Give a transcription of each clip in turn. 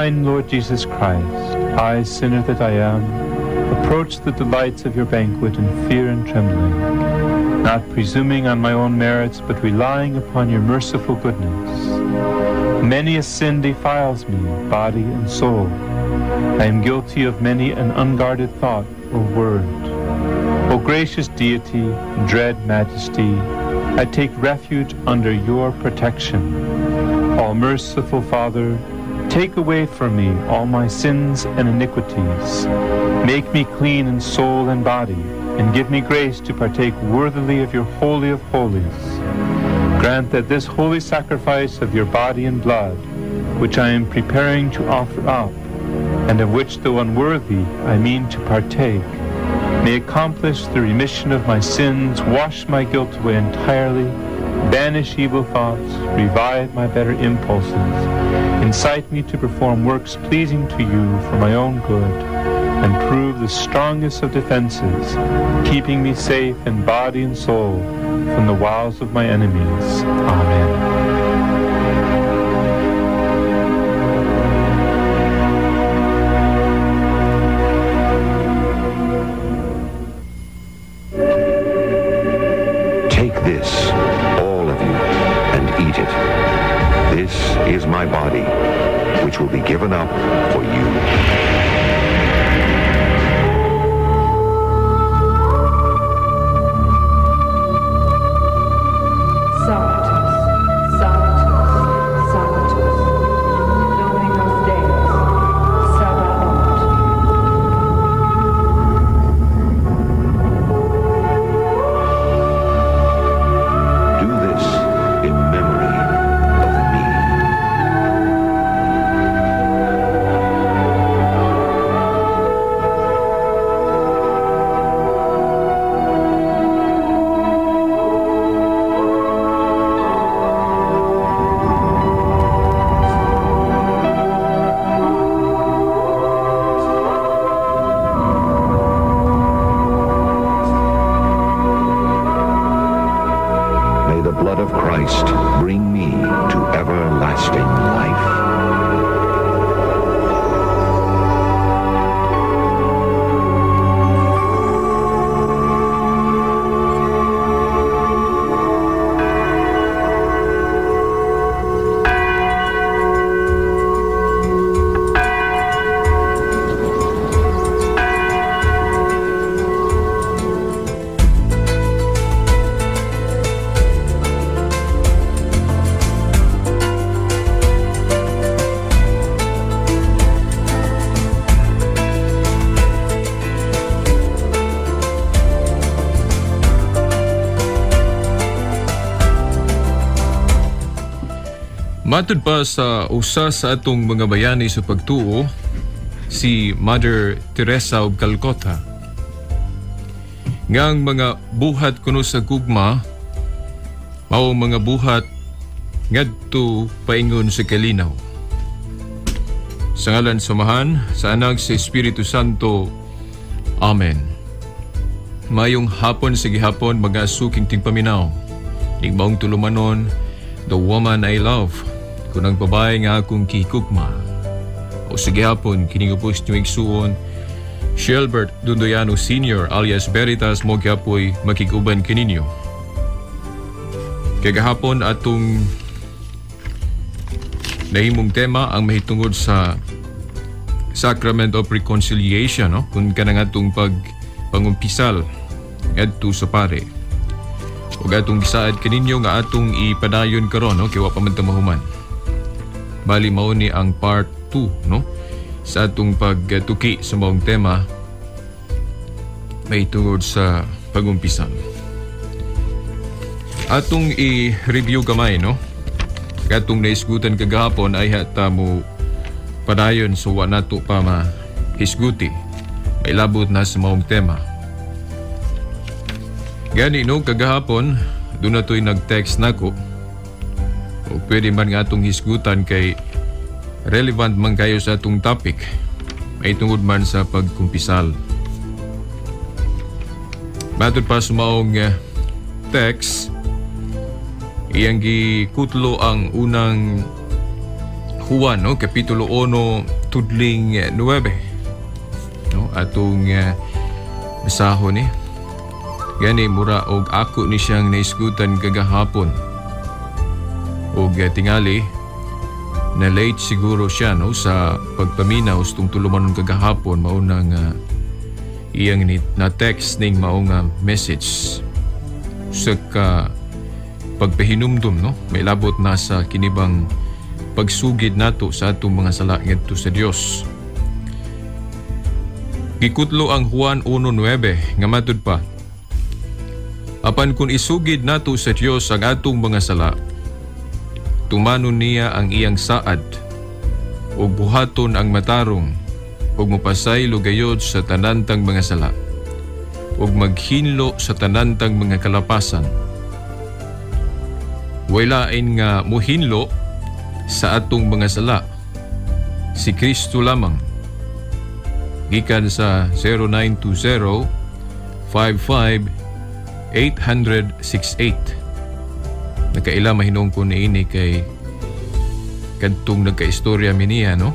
Divine Lord Jesus Christ, I, sinner that I am, approach the delights of your banquet in fear and trembling, not presuming on my own merits, but relying upon your merciful goodness. Many a sin defiles me, body and soul. I am guilty of many an unguarded thought or word. O gracious Deity, dread Majesty, I take refuge under your protection. All merciful Father, take away from me all my sins and iniquities. Make me clean in soul and body, and give me grace to partake worthily of your Holy of Holies. Grant that this holy sacrifice of your body and blood, which I am preparing to offer up, and of which, though unworthy, I mean to partake, may accomplish the remission of my sins, wash my guilt away entirely, banish evil thoughts, revive my better impulses, incite me to perform works pleasing to you for my own good, and prove the strongest of defenses, keeping me safe in body and soul from the wiles of my enemies. Amen. Take this, all of you, and eat it. This is my body, which will be given up for you. Sanctus, Sanctus, Sanctus, Dominus Deus, Sabaoth. Do this in memory of me. May the blood of Christ bring me to everlasting life. Matud pa sa usa sa atong mga bayani sa pagtuo, si Mother Teresa of Calcutta, nga ang mga buhat kuno sa gugma mao mga buhat ngadto paingon sa kalinaw. Sa ngalan sa Amahan, sa Anak, sa Espiritu Santo. Amen. Mayong hapon sa gihapon mga suking tingpaminaw. Ning maong tulumanon, The Woman I Love, kun ang babae nga akong kikugma. O sa gihapon, kinigupos niyo igsuon, Shelbert Dundoyano Sr. alias Veritas mo gyapoy makiguban kininyo. Kagahapon atong nahimong tema ang mahitungod sa Sacrament of Reconciliation, no? Kung kanang atong pangumpisal ngadto sa pare. Ug atong gisaad kaninyo nga atong ipadayon karon, no? Kay wa pa man ta mahuman. Bali mao ni ang part 2, no? Sa atong pagtuki sa maong tema mahitungod sa pagumpisal. Atong i-review gamay, no? Katong naisgutan kagahapon ay hata mo padayon so wa nato pa mahisguti. May labot na sa maong tema. Gani no, kagahapon doon na to'y nag-text nako. O pwede man nga atong hisgutan kay relevant man kayo sa atong topic. May tungod man sa pagkumpisal. Matod pa sa maong text, iyang gikutlo ang unang Juan, no? Kapitulo 1, tudling 9. No, atong basahon ni. Gani mura og ako ni siyang naisgutan kagahapon. Og tingali na late siguro siya, no, sa pagpaminaw sa tung tulumanon kagahapon, mao nang iyang ni, na text ning mao nga message sa ka pagpahinumdum, no, may labot na sa kinibang pagsugid nato sa atong mga sala ngadto sa Dios. Gikutlo ang Juan 1:9 nga matud pa, "Apan kung isugid nato sa Dios ang atong mga sala, tumanon niya ang iyang saad ug buhaton ang matarong ug mopasaylo gayod sa tanantang mga sala ug maghinlo sa tanantang mga kalapasan." Way lain nga muhinlo sa atong mga sala, si Kristo lamang. Gikan sa 0920 55 868. Nakaila mahinong ko niini kay kadtong nagkaistorya mi niya, no?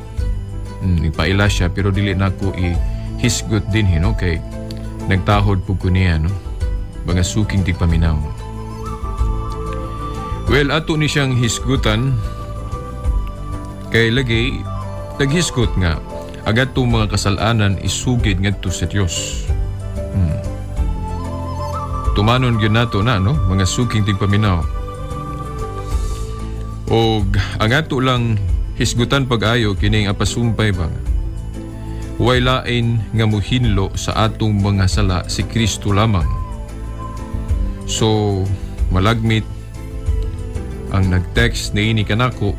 Ipaila siya pero dili na ako i-hisgot din, no? Kay nagtahod po ko niya, no? Mga suking tigpaminaw. Well, ato ni siyang hisgutan kay lagi naghisgot nga ang atong mga kasalanan isugid ngadto sa Dios. Tumanon gyud nato na, no? Mga suking tigpaminaw. Og ang ato lang hisgutan pag-ayo kining apasumpay ba nga way lain nga muhinlo sa atong mga sala, si Kristo lamang. So malagmit ang nag-text niini kanako,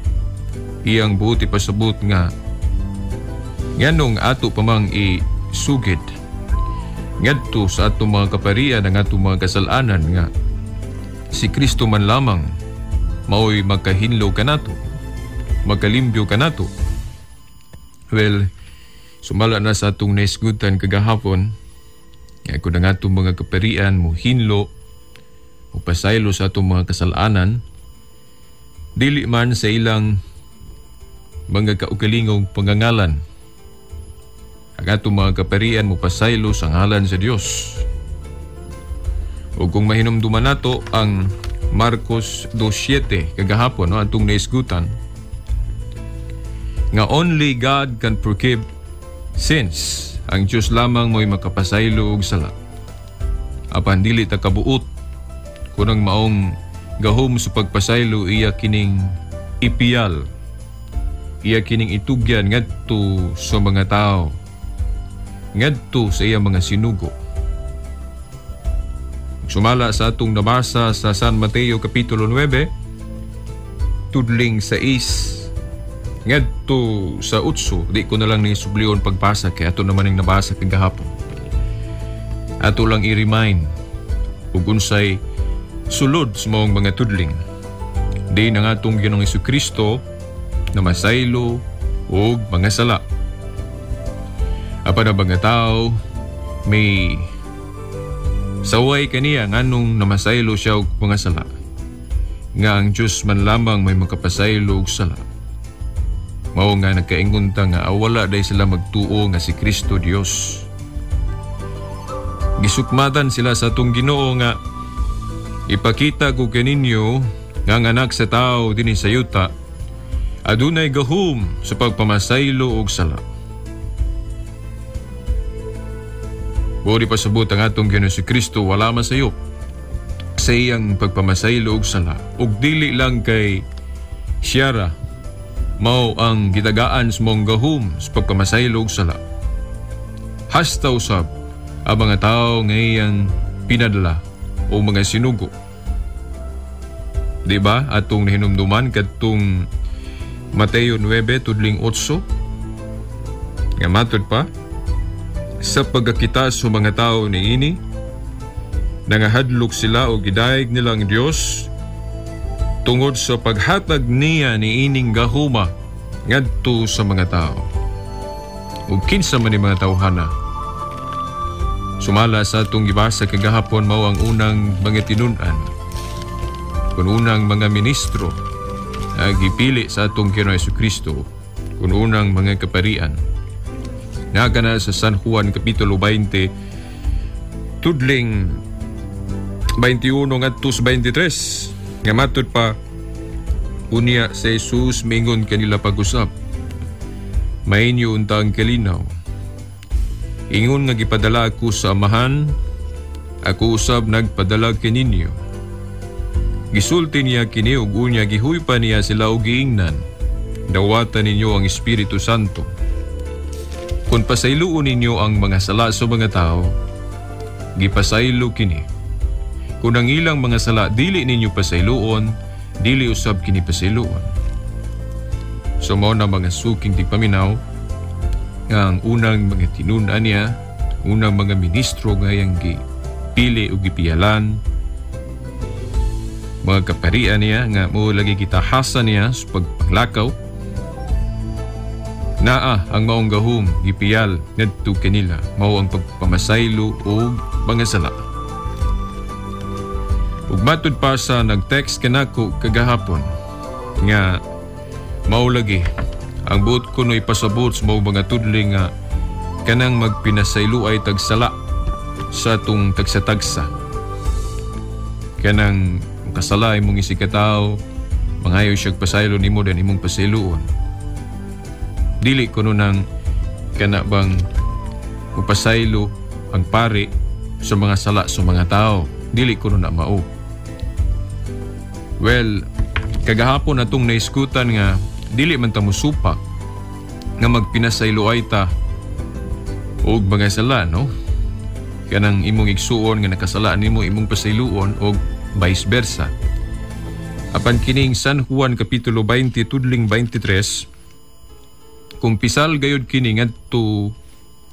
iyang buot ipasabot nga nganong ato pa mang isugid ngadto sa atong mga kaparian ang atong mga kasalanan nga si Kristo man lamang maoy magkahinlo kanato, magkalimbyo kanato. Well, sumala na sa atong naisgutan kagahapon nga kung ang atong mga kaparian mohinlo o pasaylo sa atong mga kasalanan, dili man sa ilang mga kaugalingong pangangalan. Ang atong mga kaparian mopasaylo sa ngalan sa Dios. O kung mahinumduman nato ang Marcos 2:7 kagahapon, no, atong naisgutan nga only God can forgive sins. Ang Dios lamang mo'y makapasaylo og sala. Apan dili ta kabuot kun ang maong gahom sa pagpasaylo iya kining ipiyal, iya kining itugyan ngadto sa mga tao, ngadto sa iya mga sinugo. Sumala sa atong nabasa sa San Mateo Kapitulo 9, tudling 6 ngadto sa 8, di ko na lang ni sublion pagbasa kay ato naman ang nabasa kagahapon. Ato lang i-remind ug unsay sulod sa maong mga tudling. Di na nga atong Ginoong Kristo na masaylo og mga sala. Apan ang mga tao may saway kaniya nganong namasaylo siya og mga sala, nga ang Diyos man lamang may makapasaylo og sala. Mao nga nagkaingon ta nga awala day sila magtuo nga si Kristo Dios. Gisukmatan sila sa atong Ginoo nga ipakita ko kaninyo nga ang anak sa tao dinhi sa yuta adunay gahom sa pagpamasaylo og sala. Bori pasabot ang atong Ginoo si Kristo wala masayop sa iyang pagpamasaylo og sala, ug dili lang kay siyara mao ang gitagaan sa mong gahom sa pagpamasaylo og sala. Hasta usab ang mga tao nga iyang pinadala o mga sinugo. Di ba? Atong nahinumduman kadtong Mateo 9 tudling 8 nga matud pa, sa pagkakita sa mga tao niini, nangahadlok sila o gidayeg nila ang Dios tungod sa paghatag niya niining gahuma ngadto sa mga tao. Ug kinsa man ni mga tawhana? Sumala sa atong gibasa kagahapon, mao ang unang mga tinun-an, kun unang mga ministro na gipili sa atong Ginoong Jesucristo. Kung unang mga kaparian. Nga na sa San Juan Kapitulo 20, tudling 21 ngadto sa 23, nga matud pa, unya sa Jesus mingon kanila pag-usap, "Mainyo unta ang kalinaw. Ingon nga gipadala ako sa Amahan, ako usab nagpadala kaninyo." Gisulti niya kini ug unya gihuypa niya sila og giingnan, "Dawata ninyo ang Espiritu Santo. Kung pasayloon ninyo ang mga sala sa mga tao, gipasaylo kini. Kung ang ilang mga sala dili ninyo pasayloon, dili usab kini pasayloon." So mao na, mga suking tigpaminaw, nga ang unang mga tinun-an niya, unang mga ministro nga iyang gipili o gipiyalan, mga kaparian niya nga mo lagi gitahasa niya sa pagpanglakaw, naa ang maong gahom gipiyal ngadto kanila, mao ang pagpamasaylo og mga sala. Ug matud pa sa nag-text kanako kagahapon nga mao lagi ang buot ko no ipasabot sa mao mga tudling nga kanang magpinasaylo ay tagsala sa atong tagsa-tagsa, kanang kasala imong isigkatawo, mangayo siya pasaylo nimo, dan imong pasayloon. Dili kuno nang kana bang mupasaylo ang pari sa mga sala sa mga tao, dili kuno na mao. Well, kagahapon atong naiskutan nga dili man ta musupak nga magpinasaylo ay ta og mga sala, no? Kanang imong igsuon nga nakasala nimo, imong pasayloon og vice versa. Apan kining San Juan Kapitulo 20 tudling 23, kumpisal gayud kini ngadto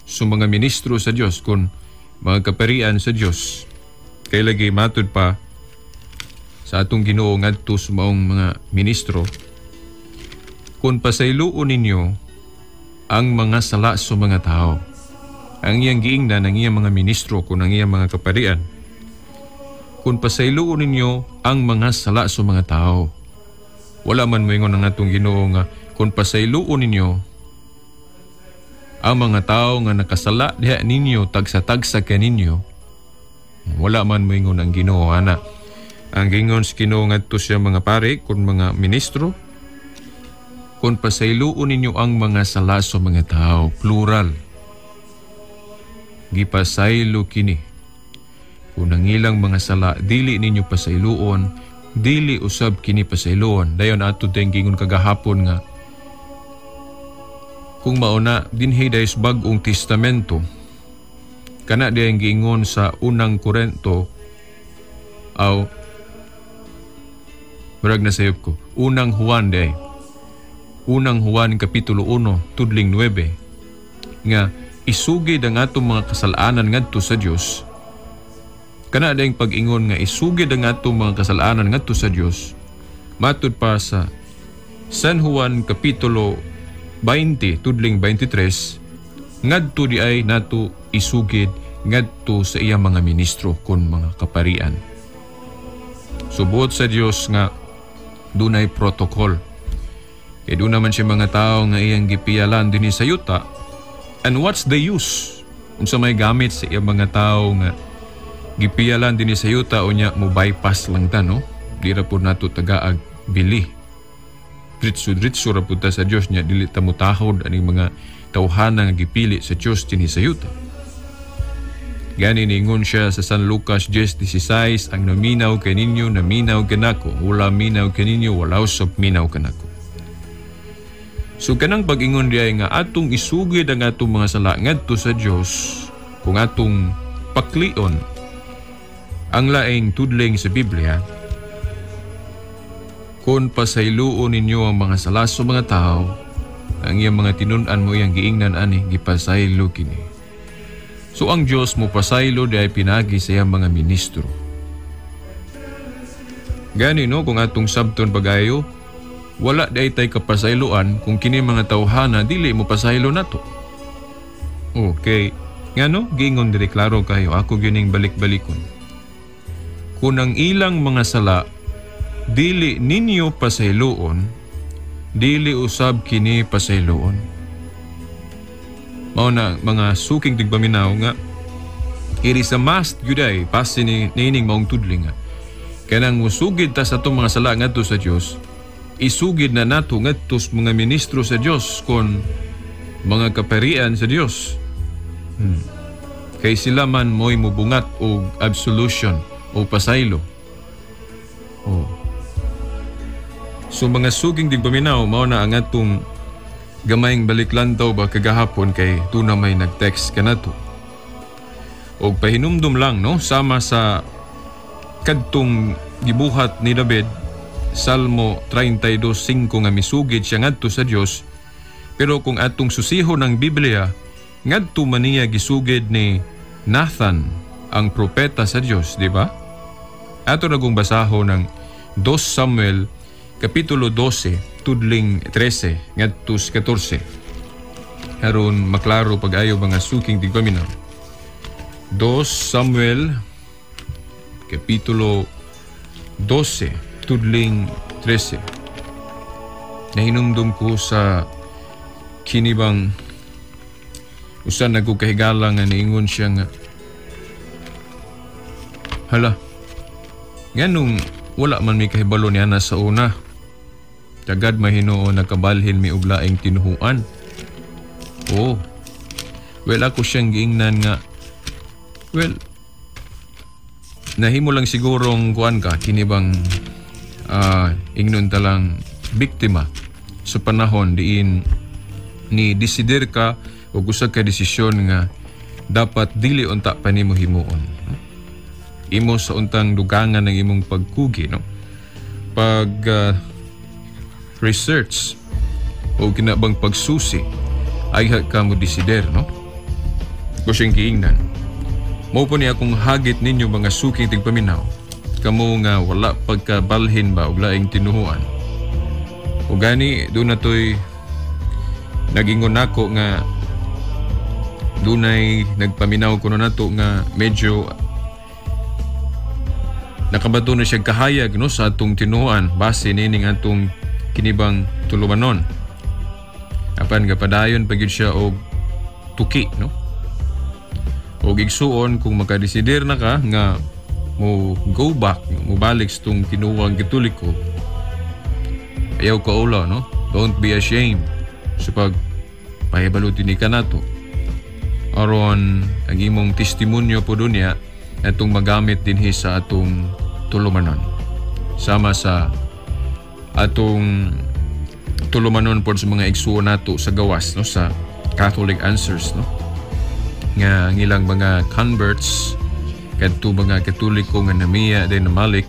sa mga ministro sa Dios kon mga kaparian sa Dios. Kay lagi matud pa sa atong Ginoo ngadto sa maong mga ministro, kung pasayloon ninyo ang mga sala sa mga tao. Ang iyang giingnan ang iyang mga ministro kung ang iyang mga kaparian. Kung pasayloon ninyo ang mga sala sa mga tao. Wala man moingon ang atong Ginoo nga kung pasayloon ninyo ang mga tao nga nakasala diha ninyo tagsa-tagsa kaninyo. Wala man moingon ang Ginoo ana. Ang gingon sa Ginoo ngadto siya mga pare kun mga ministro, kung pasayloon ninyo ang mga sala sa mga tao, plural. Gipasaylo kini. Kung ang ilang mga sala dili ninyo pasayloon, dili usab kini pasayloon. Dayon ato din gingon kagahapon nga kung mauna dinhi dahil sa Bag-ong Testamento, kana diay giingon sa Unang Korento aw murag na sayop ko, Unang Juan diay, Unang Juan Kapitulo 1 tudling 9, nga isugid ang atong mga kasalanan ngadto sa Dios. Kana dayang pag-ingon nga isugid ang atong mga kasalanan ngadto sa Dios, matud pa sa San Juan Kapitulo 20 tudling 23, ngadto di ay nato isugid ngadto sa iyang mga ministro kon mga kaparian. Subuot sa Dios nga dunay protocol. Kay doon naman siya mga tao nga iyang gipiyalan dinhi sa yuta. And what's the use? Unsa may gamit sa iyang mga tao nga gipiyalan dinhi sa yuta, unya mo bypass lang ta, no? Di ra po nato tagaag bili. Dritso-dritso ra pud ta sa Dios nya dili ta mutahod aning mga tawhana nga gipili sa Dios dinhi sa yuta. Gani niingon siya sa San Lucas 10:16, "Ang naminaw kaninyo, naminaw kanako. Wala minaw kaninyo, wala usab minaw kanako." So kanang pag-ingon diay nga atong isugid ang atong mga sala ngadto sa Dios, kung atong paklion ang laing tudling sa Biblia, kung pasayloon ninyo ang mga sala sa mga tao, ang iyang mga tinun-an mo iyang giingnan ani, gipasaylo kini. So ang Dios mo pasaylo diay pinagi sa iyang mga ministro. Gani no, kung atong sabton pagayo, wala diay tay kapasayloan kung kini mga tawhana dili mo pasaylo nato. Okay. Ngano, giingon diri klaro kayo, ako gining balik-balikon. Kung ang ilang mga sala dili ninyo pasayloon, Dili usab kini pasayloon. Mao na, mga suking tigpaminaw, nga it is a must gyud ay base ni niining maong tudling nga kanang musugid ta sa atong mga sala ngadto sa Dios, isugid na nato ngadto sa mga ministro sa Dios kon mga kaparian sa Dios. Kay sila man mo'y mubungat og absolution o pasaylo. Oh. So mga suking tigpaminaw, mao na ang atong gamayng baliklantaw ba kagahapon kay tuna may nag-text kanato. Og pahinumdum lang, no, sama sa kadtong gibuhat ni David, Salmo 32:5, nga misugid siya ngadto sa Dios, pero kung atong susihon ang Biblia, ngadto man niya gisugid ni Nathan, ang propeta sa Dios, di ba? Ato na kung basahon ng 2 Samuel Kapitulo 12, tudling 13 ngadto sa 14. Aron maklaro pag-ayo, mga suking tigpaminaw. 2 Samuel Kapitulo 12, tudling 13. Nahinumdum ko sa kinibang usa na ko kahigala nga niingon siya nga, "Hala, nganong wala man mi kahibalo niya na sa una? Tagad mahinuon nakabalhin mi og laing tinuhuan." Oh. Well, ako siyang giingnan nga, well, nahimo lang sigurong kuan ka, kini bang ingnon ta lang biktima sa panahon diin ni desidir ka og usa ka desisyon nga dapat dili unta pa nimo himuon. Imo sa untang dugangan ng imong pagkugi, no? Pag research o kinabang pagsusi ay ka mo desider, no? Ko siyang giingnan. Mao po ni akong hagit ninyo, mga suking tigpaminaw. Kamo nga wala pagkabalhin ba og laing tinuhuan. O gani, doon na to'y nagingon nako nga dunay nagpaminaw kuno nato nga medyo nakabato na siya kahayag, no, sa atong tinuhuan base nining atong kinibang tulumanon. Apan gapadayon pa gyud siya og tuki, no? Og igsuon, kung makadesider na ka nga mo go back, mo balik sa tong tinuang Katoliko, ayaw ka ula, no? Don't be ashamed sa pag pahibalo dinhi ka nato. Aron ang imong testimonyo po dunya atong magamit dinhi sa atong tulumanon. Sama sa atong tulumanon pod sa mga igsuon nato sa gawas, no, sa Catholic Answers, no, nga ang ilang mga converts, kadto mga Katoliko nga namiya din namalik,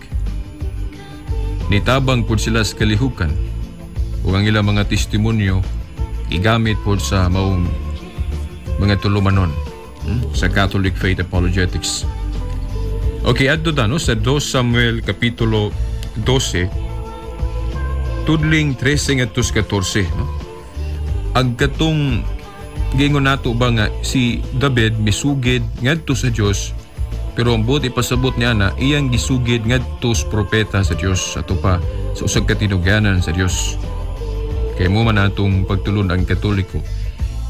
nitabang pod sila sa kalihukan ug ang ilang mga testimonyo igamit pod sa maong mga tulumanon, sa Catholic Faith Apologetics. Okay, adto ta, no, sa 2 Samuel Kapitulo 12 tudling 13 ngadto 14, no? Ang katong giingon nato ba nga si David misugid ngadto sa Dios, pero ang buot ipasabot niya na iyang gisugid ngadto sa propeta sa Dios ato pa sa usag ka tinugyanan sa Dios. Kay mo man atong pagtulon ang Katoliko.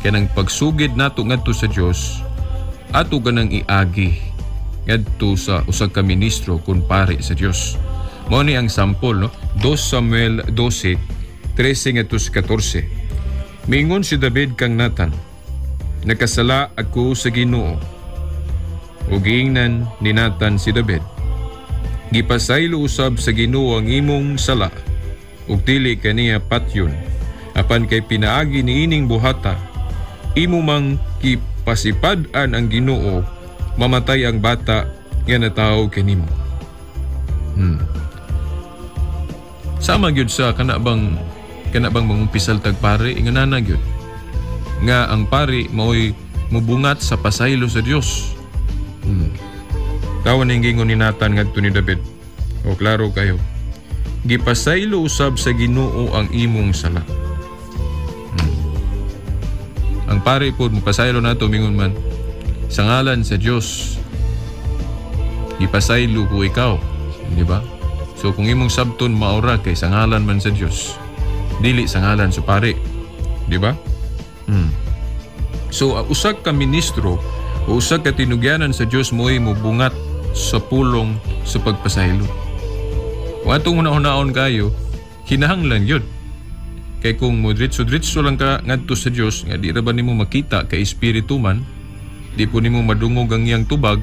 Kay nang pagsugid nato ngadto sa Dios, ato ganang iagi ngadto sa usa ka ministro kun pari sa Dios. Mao ni ang sample, no? 2 Samuel 12 13 ngadto sa 14. Mingon si David kang Nathan, "Nakasala ako sa Ginoo." Ug giingnan ni Nathan si David, "Gipasaylo usab sa Ginoo ang imong sala ug dili kaniya patyon. Apan kay pinaagi niining buhata imo mang gipasipad-an ang Ginoo, mamatay ang bata nga natawo kanimo." Sama gyud sa kana bang mangumpisal tag pare, inganana gyud nga ang pari maoy mubungat sa pasaylo sa Dios. Tawa ning gingon ni Nathan ngadto ni David. O klaro kayo. "Gipasaylo usab sa Ginoo ang imong sala." Ang pare po mupasaylo nato, mingon man, "Sa ngalan sa Dios, gipasaylo ko ikaw," di ba? So kung imong sabton maura kay sa ngalan man sa Dios. Dili sa ngalan sa pare. Di ba? So, usa ka ministro o usa ka tinugyanan sa Dios mo'y mubungat sa pulong sa pagpasaylo. Kung atong una-unaon kayo, kinahanglan yun. Kay kung mo diretso-diretso lang ka ngadto sa Dios nga di ra ba nimo makita kay espiritu man, di po nimo madungog ang iyang tubag,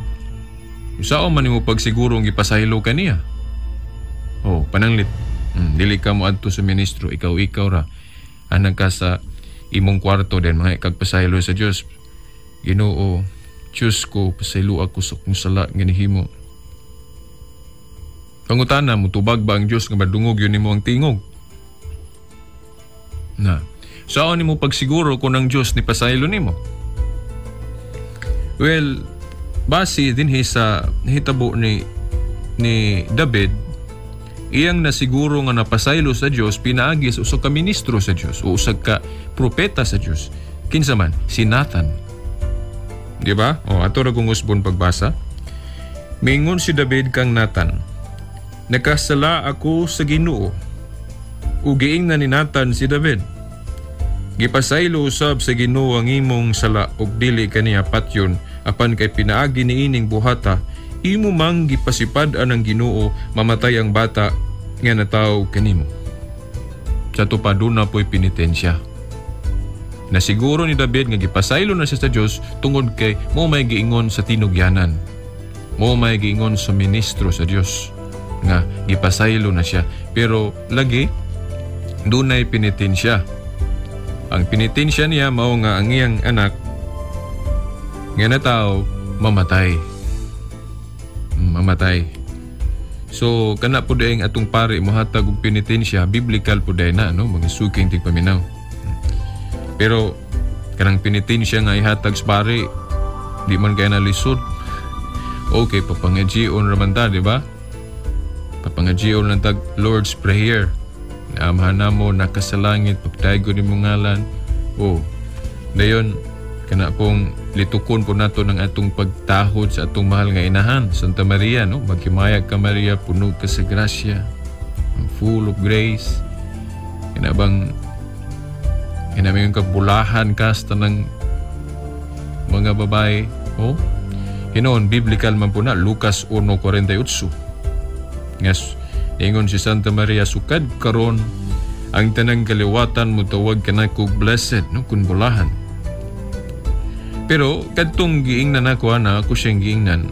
sao man nimo pagsiguro ang gipasaylo ka niya? Oh, pananglit. Dili ka mo adto sa ministro, ikaw-ikaw ra. Anang ka sa imong kwarto din mga ikagpasaylo sa Dios. Ginoo, Diyos ko, pasaylo ako sa akong sala nga nihimo. Pangutana, mutubag ba ang Dios nga madungog yun nimo ang tingog? Na. Saan nimo pagsiguro kung ang Dios ni pasaylo nimo? Well, base dinhi sa hitabo ni David, iyang nasiguro nga napasaylo sa Dios pinaagi sa usa ka ministro sa Dios o usa ka propeta sa Dios. Kinsa man? Si Nathan. Di ba? O ato ra kong usbon pagbasa. Mingon si David kang Nathan, "Nakasala ako sa Ginoo." Ug giingnan ni Nathan si David, "Gipasaylo usab sa Ginoo ang imong sala ug dili kaniya patyon, apan kay pinaagi niining buhata, imo mang gipasipad-an ang Ginoo, mamatay ang bata nga natawo kanimo." Sa ato pa duna po'y penitensya. Nasiguro ni David nga gipasaylo na siya sa Dios tungod kay mo may giingon sa tinugyanan. Mo may giingon sa ministro sa Dios nga gipasaylo na siya. Pero lagi dunay penitensya. Ang penitensya niya mao nga ang iyang anak nga natawo mamatay. Mamatay. So kana po ang atong pare mohatag og penitensya, biblical po diay na, no, mga suking tigpaminaw. Pero kanang penitensya nga ihatag sa pare di man kay na lisod. Okay, papangajion raman ta, di ba? Papangajion lang tag Lord's Prayer. Amahan namo nakasalangit, pagdaygon imong ngalan. Oh, dayon kana pong litukon po nato ng atong pagtahod sa atong mahal nga inahan, Santa Maria, no? Maghimayag ka Maria, puno ka sa grasya, full of grace. Kana bang kana may kabulahan ka sa tanang mga babae, oh? Hinuon, biblical man po na, Lucas 1:48. Ngas, ingon si Santa Maria, sukad karon ang tanang kaliwatan mo tawag kanako blessed, no, kun bulahan. Pero kadtong giingnan ako ana, ako siyang giingnan.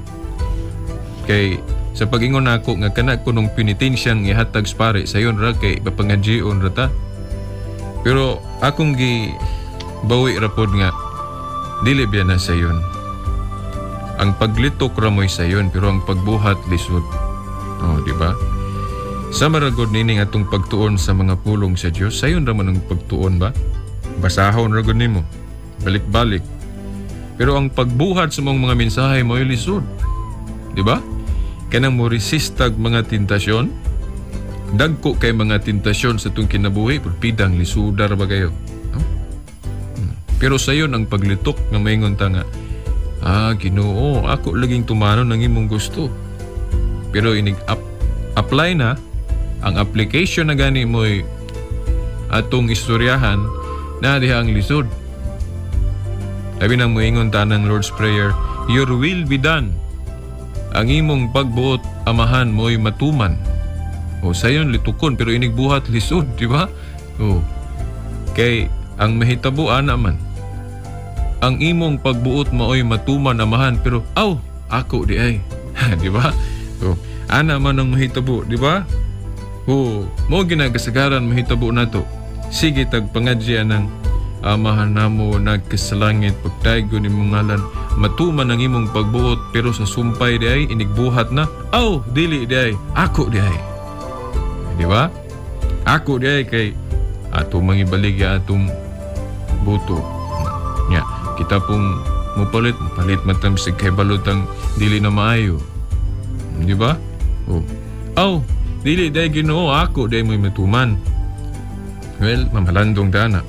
Kay sa pag-ingon nako nga kana kunong penitensyang ihatag sa pare, sayon ra kay papangajion ra ta. Pero akong gi bawi ra pod nga dili biya na sayon. Ang paglitok ra mo'y sayon pero ang pagbuhat lisod. Oh, di ba? Sa maragod nining atong pagtuon sa mga pulong sa Dios, sayon ra man ang pagtuon ba? Basahon ra gud nimo. Balik-balik. Pero ang pagbuhat sa mga mensahe mo'y lisod. Di ba? Kanang mo resistag mga tentasyon, dagko kay mga tentasyon sa itong kinabuhi, pero pidang lisudar ba kayo? No? Pero sayon ang paglitok nga maingon ta nga, ah, Ginoo, ako laging tumanon ng imong gusto. Pero inig apply na, ang application na gani mo'y atong istoryahan, na diha ang lisod. Labi nang moingon ta ng Lord's Prayer, "Your will be done." Ang imong pagbuot, Amahan, mo'y matuman. O sayon litukon pero inigbuhat lisod, di ba? O kay ang mahitabo ana man. Ang imong pagbuot maoy matuman, Amahan, pero aw ako di ay. Di ba? O ana man ang mahitabo, di ba? O mo ginakasagaran mahitabo nato. Sige tag pangadya ng Amahan namo nagkasalangit, pagdaygon imong ngalan, matuman ang imong pagbuot, pero sa sumpay di ay inigbuhat na, aw dili di ay, ako di ay. Di ba? Ako di ay kay atong mangibaligya atong buto. Nya, kita pong mupalit, mupalit man tam sig kay balutang dili na maayo. Di ba? Oh. Aw, dili di ay Ginoo, ako di ay mo'y matuman. Well, mamalandong dana.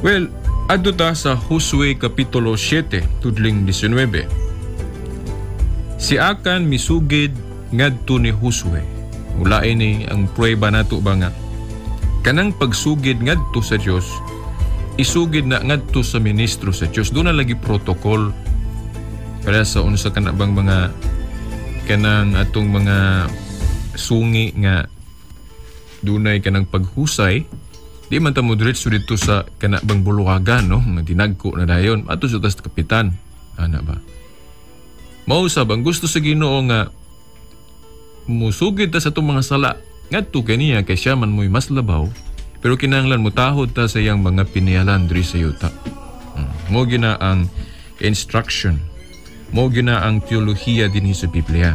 Well, adto ta sa Josue Kapitulo 7, tudling 19. Si Akan misugid ngadto ni Josue. Ulain ni ang prueba nato ba nga Kanang pagsugid ngadto sa Dios, isugid na ngadto sa ministro sa Dios. Doon na lagi protocol para sa unsa kana bang mga kanang atong mga sungi nga dunay kanang paghusay, di man ta mo diretso dito sa kana bang buluhagan, no, nga dinagko na dayon ato sa tas kapitan ana ba. Mao sab ang gusto sa Ginoo nga musugid ta sa atong mga sala ngadto kaniya kay siya man mo'y mas labaw, pero kinahanglan mutahod ta sa iyang mga piniyalan diri sa yuta. Mo gina ang instruction, mo gina ang teolohiya dinhi sa Biblia.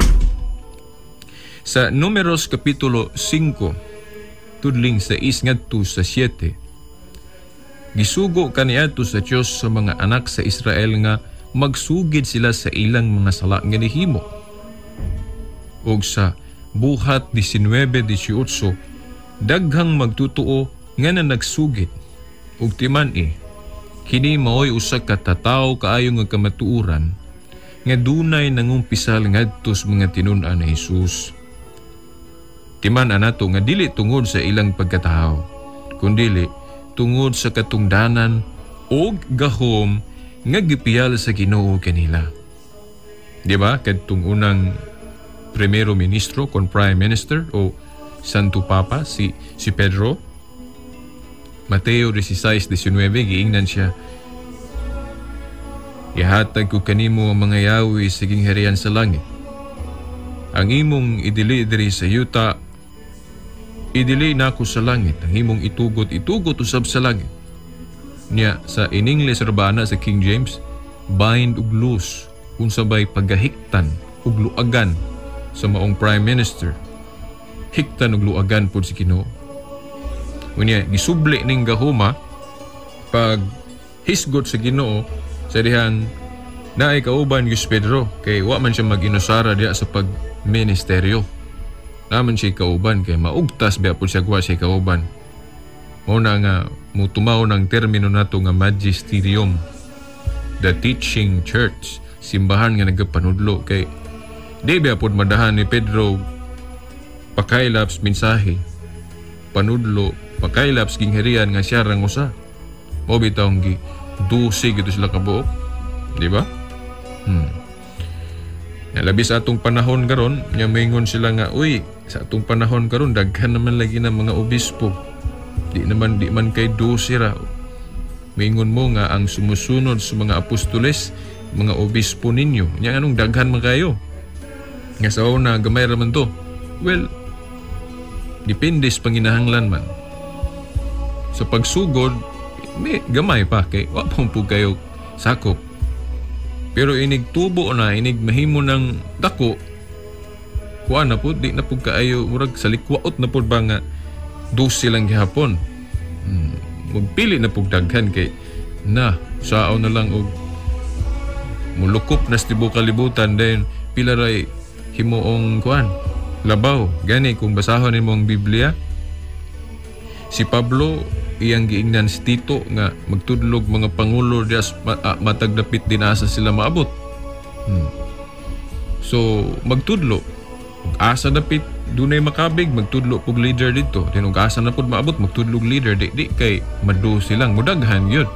Sa Numeros kapitulo 5 tudling 6 ngadto sa 7, gisugo kaniadto sa Dios sa mga anak sa Israel nga magsugid sila sa ilang mga sala nga nihimo. Og sa Buhat 19:18, daghang magtutuo nga na nagsugid. Ug timan-i, kini maoy usa ka tataw kaayo nga kamatuoran nga dunay nangumpisal ngadto sa mga tinun-an ni Jesus. Timan-an nato nga dili tungod sa ilang pagkatawo, kundili tungod sa katungdanan og gahom nga gipiyal sa Ginoo kanila. Di ba? Kadtong unang primero ministro kon prime minister o Santo Papa si Pedro, Mateo 16:19, giingnan siya, "Ihatag ko kanimo ang mga yawi sa gingharian sa langit. Ang imong idili diri sa yuta, idili nako sa langit. Ang imong itugot, itugot usab sa langit." Niya sa in English ra sa King James, bind ug loose, unsa bay pagahiktan ug luagan sa maong prime minister. Hiktan ug luagan pud si Ginoo. Unya gisubli ning gahuma pag hisgot sa Ginoo sa dihang naay kauban gyud si Pedro kay wa man siya mag-inusara diha sa pagministeryo. Naman siya kauban kay maugtas biya pud siya guwa siya kauban. Mao na nga mutumaw ng termino nato nga magisterium, the teaching church, simbahan nga nagapanudlo kay di biya pud madahan ni Pedro pakailaps mensahe, panudlo, pakailaps gingharian nga siya rang usa. Mao bitaw gi 12 gito sila kabuok, di ba? Labi sa atong panahon karon, nga moingon sila nga, uy, sa atong panahon karon daghan naman lagi ng mga obispo. Di man kay 12 ra. Moingon mo nga ang sumusunod sa mga apostoles, mga obispo ninyo. Nya anong daghan man kayo? Nga sa una gamay ra man to. Well, depende sa panginahanglan man. Sa pagsugod, may gamay pa kay wa pa po kayo sakop. Pero inig tubo na, inig mahimo ng dako, kuha na po, di na po kaayo, murag sa likwaot na po ba nga 12 lang gihapon. Magpili na po daghan kay na, sao na lang og mulukop na sa tibuok kalibutan, then pila ray himuong kuan, labaw. Gani kung basahon nimo ang Biblia, si Pablo iyang giingnan si Tito nga magtudlog mga pangulo dias matag dapit din asa sila maabot. So magtudlo ug asa dapit dunay makabig, magtudlo pug leader didto, then ug asa na pud maabot magtudlog leader, di kay madu silang mudaghan gyud.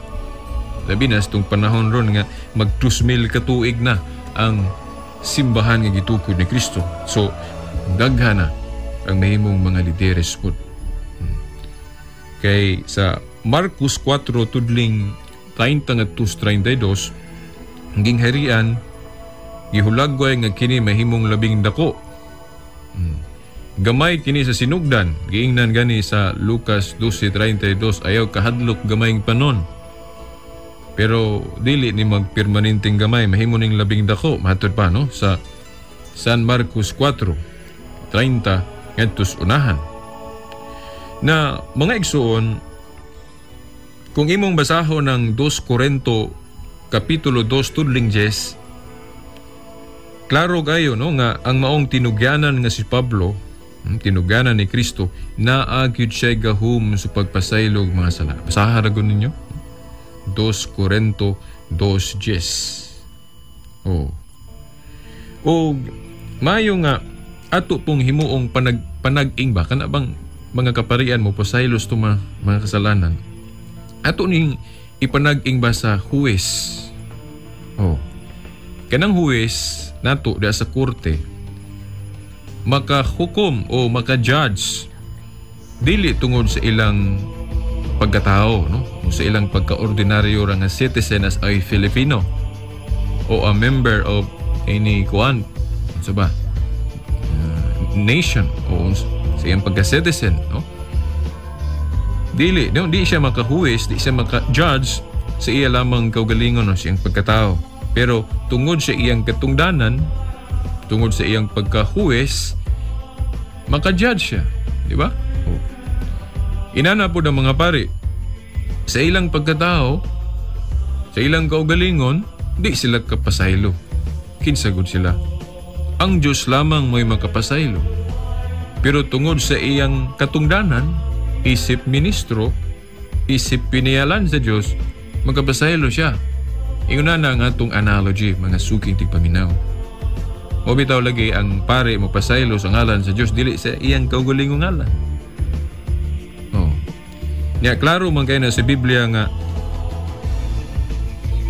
Labi na sa tong panahon ron nga mag 2,000 ka tuig na ang simbahan nga gitukod ni Kristo. So daghan na ang mahimong mga lideres pud. Kay sa Marcos 4 tudling 30-32, ang gingharian gihulagway nga kini mahimong labing dako. Gamay kini sa sinugdan, giingnan gani sa Lucas 12:32, ayaw kahadlok gamayng panon. Pero dili ni magpermanenteng gamay, mahimo ning labing dako, matud pa no sa San Marcos 4:30 ngadtos unahan. Na mga igsuon, kung imong basahon ng 2 Korinto kapitulo 2 tudling 10, klaro kayo no nga ang maong tinugyanan nga si Pablo, tinugyanan ni Kristo, naa gyud siya gahom sa pagpasaylog mga sala. Basahan ra gud ninyo. 2 Korinto 2:10. Oh. O mayo nga ato pong himuong panag-ing ba kana bang mga kaparian mo pasaylo sa mga kasalanan, ato ning ipanag-ing ba sa huwes. Oh. Kanang huwes nato diha sa korte makahukom o maka-judge dili tungod sa ilang pagkatao, no, o sa ilang pagkaordinaryo ra nga citizen as a Filipino o a member of any kuan, unsa ba, nation o sa iyang pagka-citizen, no. Dili, no, di siya makahuwes, di siya maka-judge sa iya lamang kaugalingon o sa iyang pagkatao, pero tungod sa iyang katungdanan, tungod sa iyang pagkahuwes, maka-judge siya, di ba? Oh. Inana po ng mga pari, sa ilang pagkatao, sa ilang kaugalingon, di sila kapasaylo. Kinsagod sila. Ang Diyos lamang mo'y makapasaylo. Pero tungod sa iyang katungdanan, isip ministro, isip piniyalan sa Diyos, makapasaylo siya. Ingon na ang atong analogy, mga suking tigpaminaw. O bitaw lagi ang pare mo pasaylo sa ngalan sa Diyos, dili sa iyang kaugalingong ngalan. Oh. Nya klaro man kay na sa Biblia nga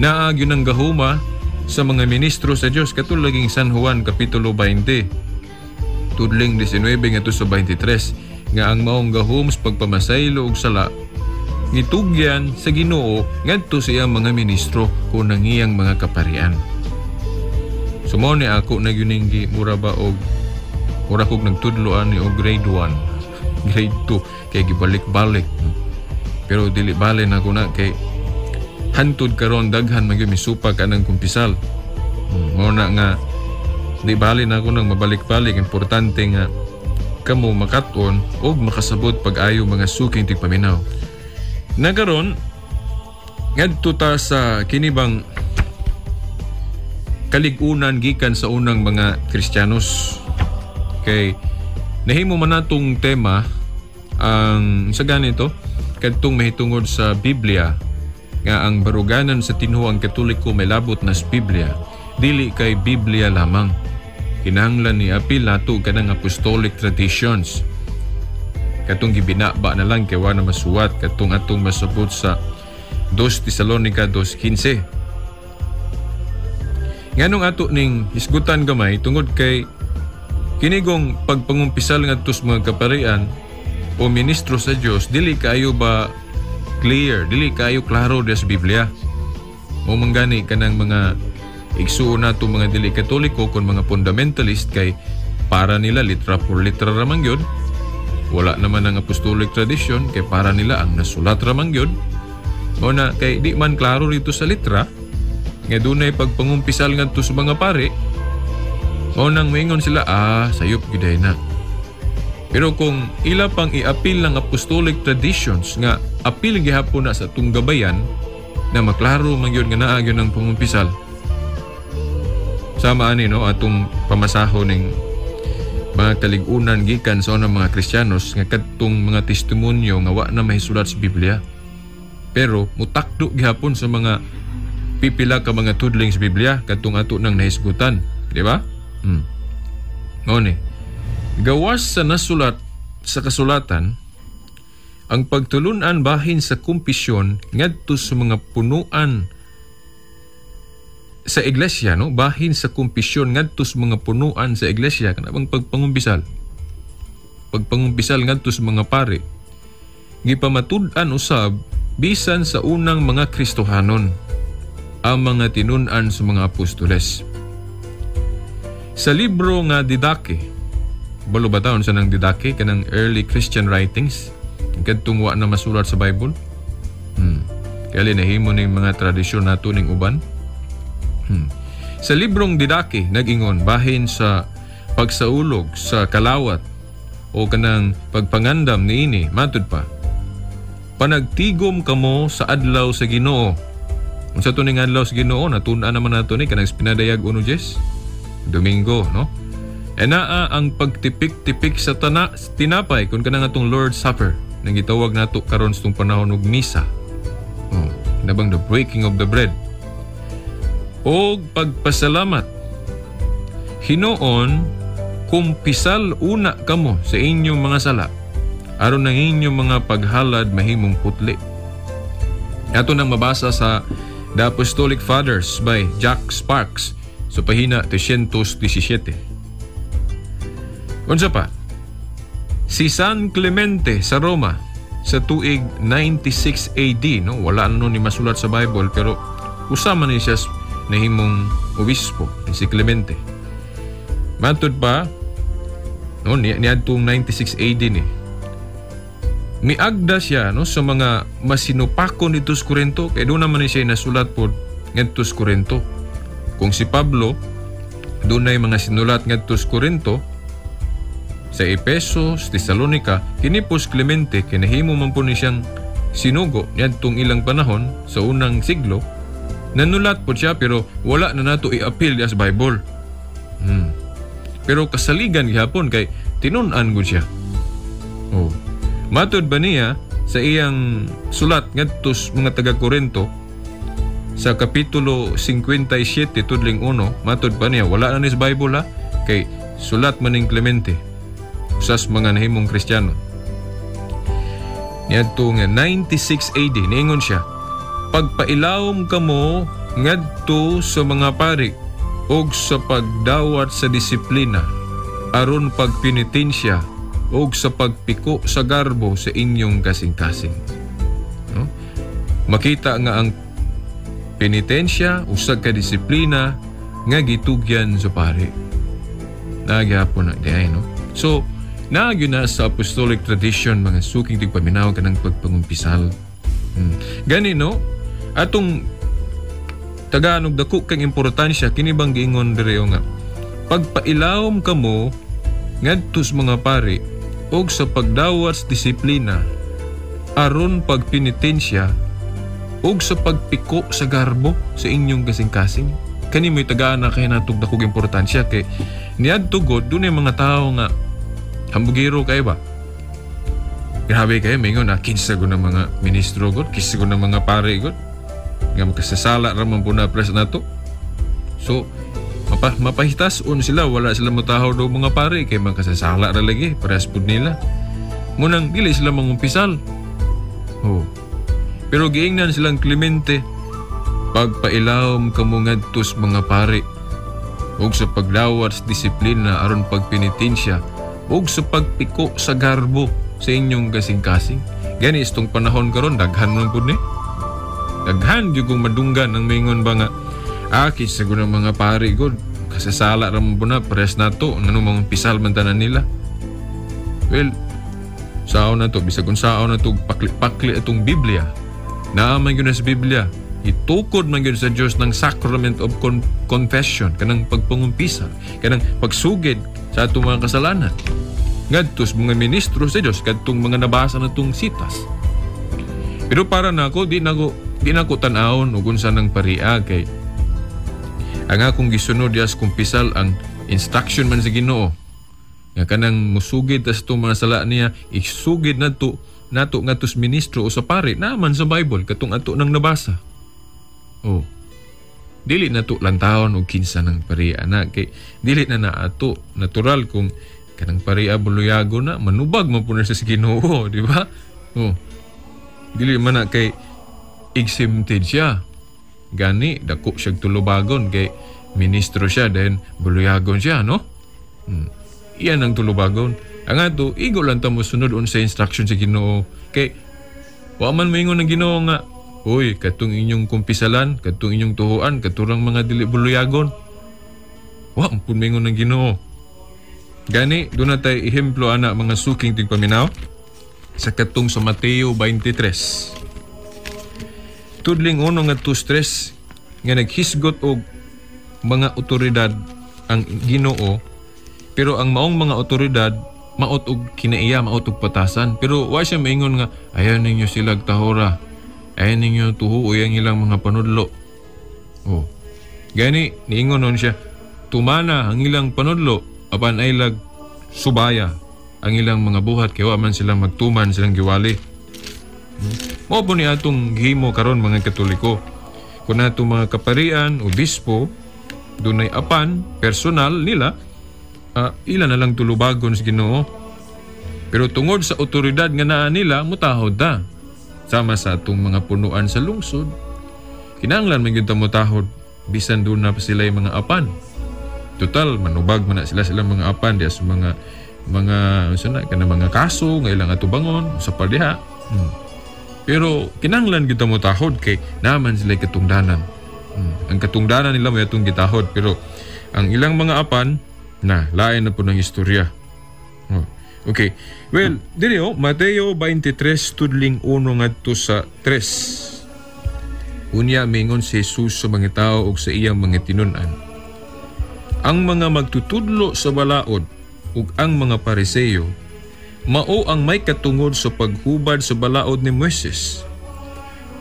naa gyud ang gahuma sa mga ministro sa Dios, katulad laging San Juan kapitulo 20 tudling 19 ngadto sa 23, nga ang maong gahom sa pagpamasaylo og sala gitugyan sa Ginoo ngadto sa iyang mga ministro kun ang iyang mga kaparian. So mao ni ako na gyud ning mura ba og mura kog nagtudlo ani og grade 1, grade 2, kay gibalik-balik, no? Pero dili bale na ako na kay hantud karon daghan man gyud misupak anang kumpisal. Mao na nga di bali na ako nang mabalik-balik, importante nga kamo makat-on og makasabot pag-ayo, mga suking tigpaminaw. Nagaron ngadto ta sa kinibang kalig-unan gikan sa unang mga Kristiyanos. Kay nahimo man natong tema ang sa ganito kadtong mahitungod sa Biblia, nga ang baruganan sa tinuoang Katoliko may labot na sa Biblia, dili kay Biblia lamang. Kinahanglan ni apil nato kanang apostolic traditions. Katong gibinaba na lang kay wa na masuwat katong atong masabot sa 2 Tesalonica 2:15. Nganong ato ning hisgutan gamay, tungod kay kinigong pagpangumpisal ngadto sa mga kaparian o ministro sa Dios dili kaayo ba clear, dili kaayo klaro diha sa Biblia. O manggani kanang mga igsuon nato mga dili Katoliko kon mga fundamentalist, kay para nila litra por litra ra man gyud. Wala naman ang apostolic tradition, kay para nila ang nasulat ra man gyud. Mao na kay di man klaro rito sa litra nga dunay pagpangumpisal ngadto sa mga pare. Mao nang moingon sila, sayop gyud na. Pero kung ila pang iapil ng apostolic traditions nga apil gihapon na sa tunggabayan na maklaro man gyud nga naa gyud ang pangumpisal. Sama ani, no, atong pamasaho ning mga kalig-unan gikan sa unang mga Kristiyanos nga kadtong mga testimonyo nga wa na mahisulat sa Biblia. Pero mutakdo gihapon sa mga pipila ka mga tudling sa Biblia kadtong ato nang nahisgutan, di ba? Mao ni. Gawas sa nasulat sa kasulatan, ang pagtulunan bahin sa kumpisyon ngadto sa mga punuan sa iglesia, no? Bahin sa kumpisyon ngadto sa mga punuan sa iglesia, kana bang pagpangumpisal? Pagpangumpisal ngadto sa mga pare. Gipamatud-an usab bisan sa unang mga Kristohanon ang mga tinun-an sa mga apostoles. Sa libro nga Didache, balo ba taon sa nang Didache, kanang early Christian writings, kadtong wa na masulat sa Bible? Kaya nahimo ning mga tradisyon nato ning uban. Sa librong Didache, nag-ingon bahin sa pagsaulog sa kalawat o kanang pagpangandam niini, matud pa, panagtigom kamo sa adlaw sa Ginoo. Unsa to ning adlaw sa Ginoo? Natun-an naman nato ni kanang pinadayag uno Jes Domingo, no? E naa ang pagtipik-tipik sa tinapay kun kanang atong Lord's Supper nang gitawag nato karon sa tong panahon og misa. Oh, nabang the breaking of the bread. Og pagpasalamat. Hinuon, kumpisal una kamo sa inyong mga sala Aron ang inyong mga paghalad mahimong putli. Ato nang mabasa sa The Apostolic Fathers by Jack Sparks sa pahina 317. Unsa pa? Si San Clemente sa Roma sa tuig 96 AD, no? Wala na ni masulat sa Bible, pero usa man ni siya nahimong obispo, si Clemente. Matud pa, no, niadtong 96 AD ni. Miagda siya, no, sa mga masinupakon dito sa Korinto, kay doon naman siya nasulat pod ngadto sa Korinto. Kung si Pablo dunay mga sinulat ngadto sa Korinto, sa Epeso, sa Tesalonica, kini po si Clemente kinahimo man po ni siyang sinugo niadtong ilang panahon sa unang siglo. Nanulat po siya pero wala na nato i-appeal as Bible. Pero kasaligan gihapon kay tinun-an gud siya. Oh. Matud ba niya sa iyang sulat ngadto sa mga taga Korinto sa kapitulo 57 tudling 1, matud pa niya wala na ni sa Bible ha, kay sulat man ning Clemente usas mga nahimong Kristiyano. Niadto nga 96 AD niingon siya, pagpailawom kamo ngadto sa mga pari og sa pagdawat sa disiplina aron pagpenitensya og sa pagpiko sa garbo sa inyong kasing-kasing. No? Makita nga ang penitensya usag ka disiplina nga gitugyan sa pari. Nagyapon na diay, no? So, naagyo na sa apostolic tradition mga suking tigpaminaw kanang pagpangumpisal. Gani, no? Atong taganog dako kang importansya kini bang giingon diri nga pagpailawom kamo ngadto sa mga pari og sa pagdawat sa disiplina aron pagpenitensya og sa pagpiko sa garbo sa inyong kasing-kasing. Kani mo'y tagaan na kay natog dakog importansya kay niadto god dunay mga tawo nga hambugiro kay ba. Grabe kayo mingon na kinsa gud ng mga ministro god, kinsa gud ng mga pare god nga makasasala ra man po na pres nato. So mapahitason sila, wala sila motahaw daw mga pare kay makasasala ra lagi parehas pud nila. Munang dili sila mangumpisal. Oh. Pero giingnan silang Clemente, pagpailawom kamo ngadto sa mga pare ug sa pagdawat sa disiplina aron pagpenitensya ug sa pagpiko sa garbo sa inyong kasing-kasing. Gani istong panahon karon daghan man pud ni. Daghan gyud kong madunggan ang mingon ba nga kinsa gud ang mga pare gud, kasasala ra man pud na parehas nato ngano mga pisal man tanan nila. Well, sao na to, bisag unsaon na to, pakli-pakli atong Biblia. Naa man gyud na sa Biblia, itukod man gyud sa Dios ng sacrament of confession, kanang pagpangumpisa, kanang pagsugid sa atong mga kasalanan. Ngadto sa mga ministro sa Dios, kadtong mga nabasa natong sitas. Pero para nako, di nako tan-awon ug unsa nang paria kay ang akong gisunod dias kumpisal ang instruction man sa Ginoo. Nga kanang musugid tas itong mga sala niya, isugid nato ngadto sa ministro o sa pare, naman sa Bible katong ato nang nabasa. Oh. Dili na to lantawon og kinsa ng paria na kay dili na naato natural kung kanang paria buluyago na manubag man pud na sa Ginoo, di ba? Oh. Dili man na kay exempted siya. Gani dako siya tulubagon kay ministro siya then buluyagon siya, no? Iyan ang tulubagon. Ang ato igo lang ta mosunod unsa instruction sa Ginoo kay wa man moingon ang Ginoo nga uy, katong inyong kumpisalan, katong inyong tuhuan, katurang mga dili buluyagon. Wa man pud moingon ang Ginoo. Gani doon na tay ehemplo ana mga suking tigpaminaw sa katong sa Mateo 23. Tudling uno nga 2:3 nga naghisgot og mga otoridad ang Ginoo, pero ang maong mga otoridad maot og kinaiya, maot og patasan. Pero wa siya maingon nga ayaw ninyo sila tahora, ayaw ninyo tuhuoy ang ilang mga panudlo. Oh. Gani niingon nun siya, tumana ang ilang panudlo apan ay lag subaya ang ilang mga buhat kay wa man sila magtuman silang giwali. Mao po ni atong gihimo karon mga Katoliko. Kun atong mga kaparian, obispo, dunay apan personal nila, ila na lang tulubagon sa Ginoo. Pero tungod sa otoridad nga naa nila, mutahod ta. Sama sa atong mga punuan sa lungsod, kinahanglan man gyud ta mutahod bisan doon na pa sila yung mga apan. Total manubag man na sila silang mga apan diya sa mga mga unsa na kana mga kaso nga ilang atubangon sa padiha. Pero kinahanglan gyud ta mutahod kay naman sila katungdanan. Ang katungdanan nila may atong gitahod, pero ang ilang mga apan na lain na po ng istorya. Oh. Okay. Well, diri oh, Mateo 23 tudling 1 ngadto sa 3. Unya mingon si Jesus sa mga tao ug sa iyang mga tinun-an. Ang mga magtutudlo sa balaod ug ang mga Pariseo mao ang may katungod sa paghubad sa balaod ni Moises.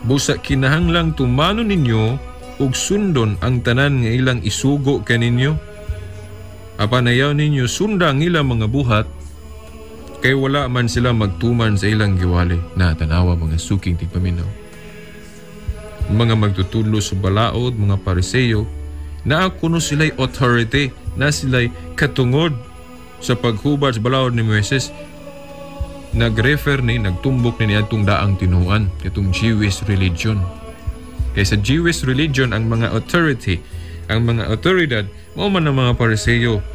Busa kinahanglang tumano ninyo ug sundon ang tanan nga ilang isugo kaninyo. Apan ayaw ninyo sunda ang ilang mga buhat, kay wala man sila magtuman sa ilang giwali. Na tanawa mga suking tigpaminaw. Mga magtutudlo sa balaod, mga Pariseo, naa kuno sila'y authority, na sila'y katungod sa paghubad sa balaod ni Moises. Nag-refer ni, nagtumbok ni niadtong daang tinuan, itong Jewish religion. Kay sa Jewish religion, ang mga authority, ang mga autoridad, mao man ang mga Pariseo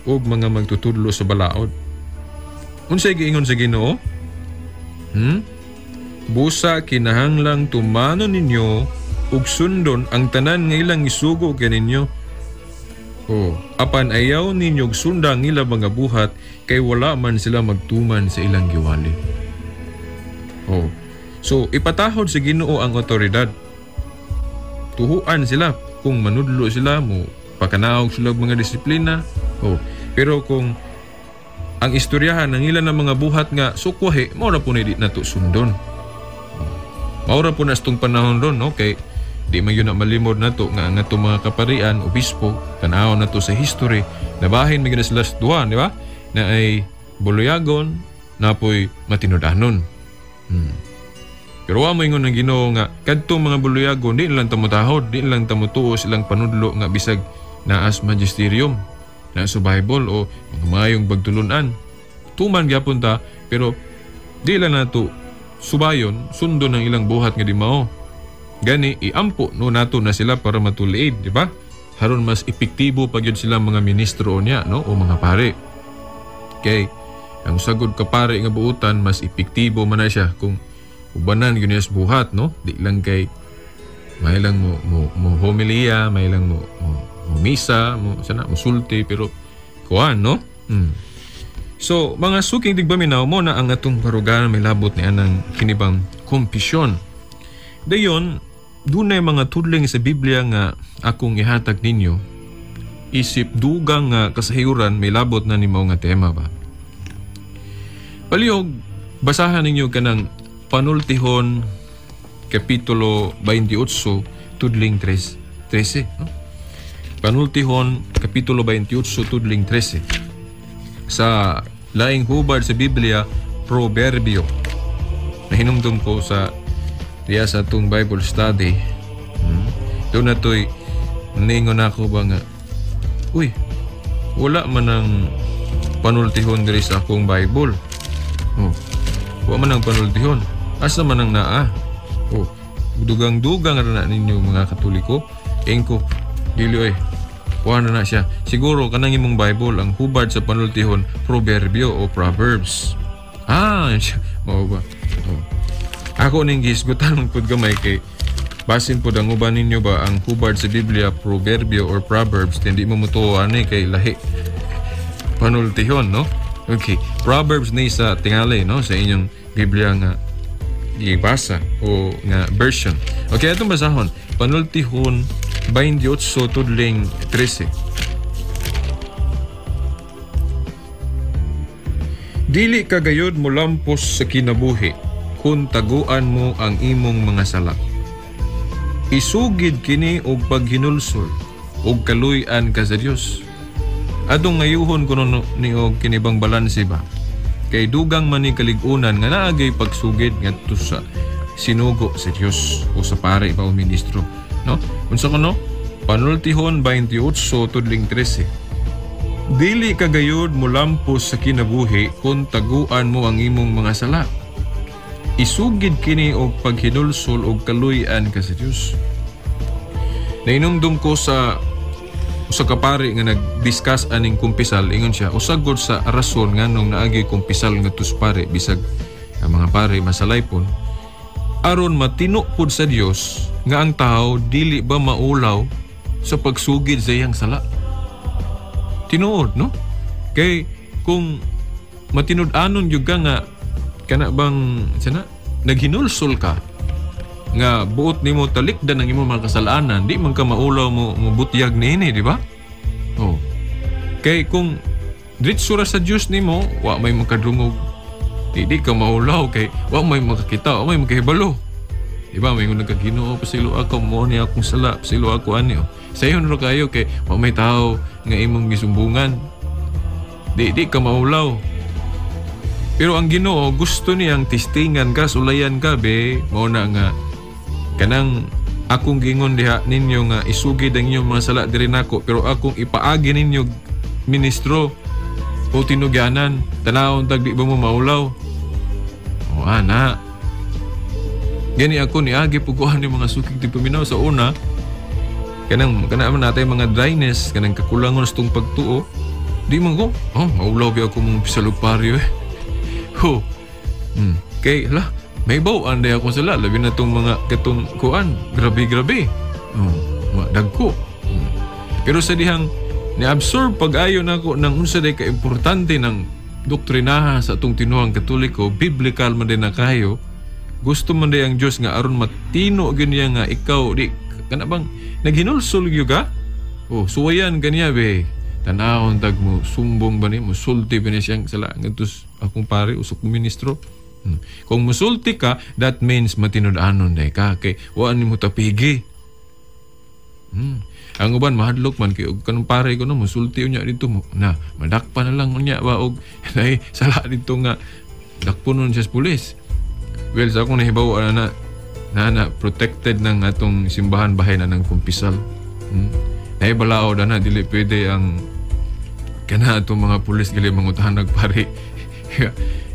ug mga magtutudlo sa balaod. Unsay giingon sa Ginoo? Busa kinahanglang tumano ninyo ug sundon ang tanan nga ilang isugo kaninyo. Oh, apan ayaw ninyo og sunda ang ilang mga buhat kay wala man sila magtuman sa ilang giwali. Oh. So ipatahod sa Ginoo ang otoridad. Tuhuan sila kung manudlo sila, mo pakanaog sila og mga disiplina. Oh, pero kung ang istoryahan ng ilan ng mga buhat nga sukwahi, mao ra po ni di nato sundon. Mao ra po na sa itong panahon ron, no? Kay di man yun na malimod nato nga ang atong mga kaparian, obispo, tan-awon nato sa history, nabahin man gyud na sila sa duha, di ba? Na ay buluyagon, napoy matinud-anon. Pero wa mo ingon ng Ginoo nga kadtong mga buluyagon di lang tamutahod, di lang tamutuo silang panudlo nga bisag naas magisterium, naa sa Bible o mga maayong pagtulunan. Tuman gyapon ta, pero di lang nato subayon, sundon ang ilang buhat nga di mao. Gani iampo no nato na sila para matuliid, di ba? Haron mas epektibo pag yun sila mga ministro niya, no, o mga pare. Kay ang sagod ka pare nga buutan mas epektibo man na siya kung ubanan gyud niya sa buhat, no? Di lang kay may lang mo homilia, may lang mo misa, mo sana mo sulti, pero kuan, no? So mga suking tigpaminaw mo na ang atong baruganan may labot ni anang kinibang kompisyon. Dayon dunay mga tudling sa Biblia nga akong ihatag ninyo isip dugang nga kasayuran may labot na nimo nga tema ba. Palihog basahan ninyo kanang Panultihon Kapitulo 28 tudling 13, no? Panultihon Kapitulo 28 tudling 13. Sa laing hubad sa Biblia, Proverbio. Nahinumdum ko sa diya sa atong Bible study. Doon na to'y ningon ako ba nga, uy, wala man ang panultihon diri sa akong Bible. Oh, wala man ang panultihon. Asa man ang naa? Oh, dugang-dugang ra na ninyo mga Katoliko. Engko, dili oy. Kuha na na siya. Siguro kanang imong Bible ang hubad sa panultihon, Proverbio o Proverbs. Ah, mao ba? Oh. Ako ning gihisgutan man pud gamay kay basin pud ang uban ninyo ba ang hubad sa Biblia Proverbio or Proverbs, hindi mo mutuo ani kay lahi panultihon, no? Okay, Proverbs ni sa tingali, no, sa inyong Biblia nga gibasa o nga version. Okay, atong basahon. Panultihon 28 tudling 13. Dili ka gayod molampos sa kinabuhi kung taguan mo ang imong mga sala. Isugid kini og paghinulsol og kaluy-an ka sa Dios. Adong ngayuhon kuno ni og kinibang balanse ba? Kay dugang man ni kalig-unan nga naagay pagsugid ngadto sa sinugo sa Dios o sa pare ba o ministro, no? Unsa kuno? Panultihon 28 tudling 13. Dili ka gayud molampos sa kinabuhi kung taguan mo ang imong mga sala. Isugid kini og paghinulsol og kaluy-an ka sa Dios. Nainumdum ko sa usa ka pari nga nag-discuss aning kumpisal, ingon siya, usagod sa rason nganong naagi kumpisal ngadto sa pari bisag ang mga pari masalaypon, aron matino pud sa Dios nga ang tao dili ba maulaw sa pagsugid sa iyang sala. Tinuod, no? Kay kung matinud-anon gyud ka nga kana bang sana naghinulsol ka nga buot nimo talikdan ang imong mga kasalanan, di man ka maulaw mo mobutyag niini, di ba? Oh. Kay kung diretso ra sa Dios nimo, wa may makadungog. Di ka maulaw kay wa may makakita, wa may makahibalo. Di ba? May ngunang ka, Ginoo, pasaylo ako, mo ni akong sala, pasaylo ako ani. Oh. Sayon ra kayo kay wa may tao nga imong gisumbungan. Di ka maulaw. Pero ang Ginoo gusto niyang testingan ka, sulayan ka be, mao na nga kanang akong gingon diha ninyo nga isugid ang inyong mga sala diri nako, pero akong ipaagi ninyo ministro o tinugyanan, tanawon tag di ba mo maulaw. O ana. Gani ako niagi puguan ni mga sukig ti paminaw sa una. Kanang kana man natay mga dryness, kanang kakulangon sa tong pagtuo. Di man ko, oh, maulaw bi ako mong pisalog pari eh. Ho. Kay hala, may bawaan day ako sala, labi na tong mga katong kuan, grabe-grabe. Oh, dagko. Pero sa dihang ni-absorb pag-ayo nako nang unsa day ka importante ng doktrinaha sa atong tinuang Katoliko, biblical man din na kayo. Gusto man day ang Dios nga aron matino gyud niya nga ikaw di kana bang naghinulsol gyud ka? Oh, suwayan kaniya be. Tanawon tag mo sumbong ba ni mo sulti ba ni siyang sala ngadto akong pare usok ministro. Kung musulti ka, that means matinud-anon day ka kay wa nimo tapigi. Ang uban mahadlok man kay og kanang pare ko no musulti unya dito mo na madakpa na lang unya ba og nay sala dito nga dakponon siya sa pulis. Well, sa akong nahibaw na na protected ng atong simbahan bahay na ng kumpisal. Nahibalaod na dili pwede ang kana atong mga pulis gali mangutahan nagpari.